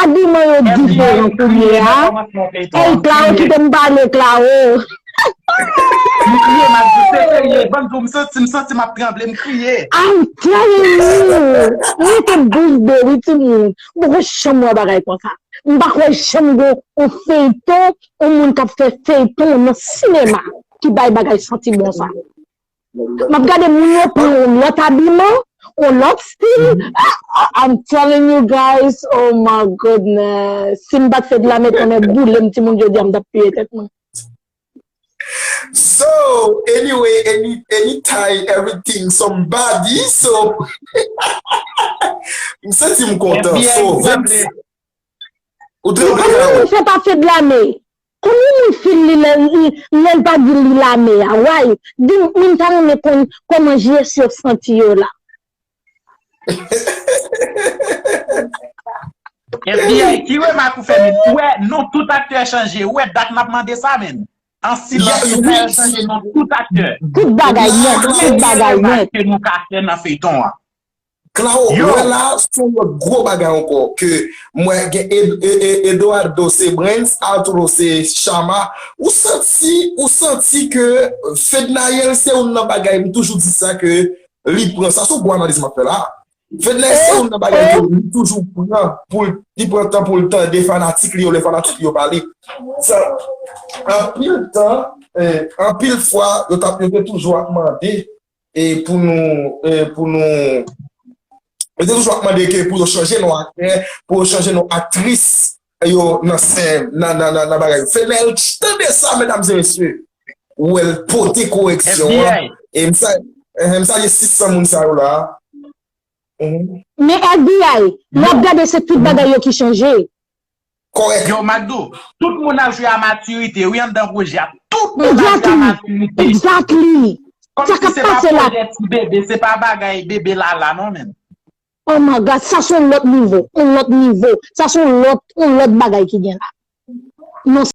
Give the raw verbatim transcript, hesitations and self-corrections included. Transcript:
Abiman yo diferan kounye a. Ey, Claro, kite m pale, Claro. M kriye, m ap di se serye. Ban m di w, m santi, m santi m ap tranble, m kriye. I'm telling you. Mete bouch be wi timoun. M poko janm wè bagay konsa. M pa kwè janm gon yon feyton, yon moun k ap fè feyton nan sinema ki bay bagay santi bon sa. M ap gade moun yo pran yon lòt abiman, yon lòt stil. I'm telling you guys, oh my goodness. Si m pa t fè de lame, tonnè boule m, timoun, jodi a m t ap peye tèt mwen. So, anyway, any, anytime, everything, somebody, so, m santi m kontan. So, Vens, ou te Kòman moun fè pa fè de lame? Kòman moun fil li lè l pa di li lame a? Why? Di m, m ta renmen konn kòman J S yo santi yo la. F B I, ki remak ou fè menm? Ou wè, non tout aktè chanje. Ou wè dat n ap mande sa menm. An silans, nou pral chanje non tout aktè. Tout bagay nèt, tout bagay nèt. Ke nou ka fè nan feyton an. Claro, wè la, se yon lòt gwo bagay ankò ke m wè gen Eduardo, se Brens, Arturo, se Chama. Ou santi, ou santi ke Fednaelle se youn nan bagay, m toujou di sa ke li pran, sa se yon gwo analiz m ap fè la. Fednaelle se youn nan bagay ke li toujou pran pou li pran tan pou l tande fanatik li yo, lè fanatik li yo pale. Sa, anpil tan, anpil fwa, yo t ap, yo te toujou ap mande e pou nou e pou nou yo te toujou ap mande ke pou yo chanje non aktè, pou yo chanje non aktris yo nan sèn nan nan nan nan bagay yo. Fednaelle tande sa medam e mesye, ou wè l pote koreksyon an. E m sa e m salye sis san moun sa yo la. Men F B I, lè w ap gade se tout bagay yo ki chanje. Kòrèk. Yo, m ap di w, tout moun ap jwe a matirite, wi, anndan pwojè a. Tout moun ap jwe a matirite. Exactly. Sa k ap pase la? Kòmsi se pa pwojè ti bebe, se pa bagay bebe lala non menm. Oh my God, sa se yon lòt nivo, yon lòt nivo. Sa se yon lòt, yon lòt bagay ki gen la. Non,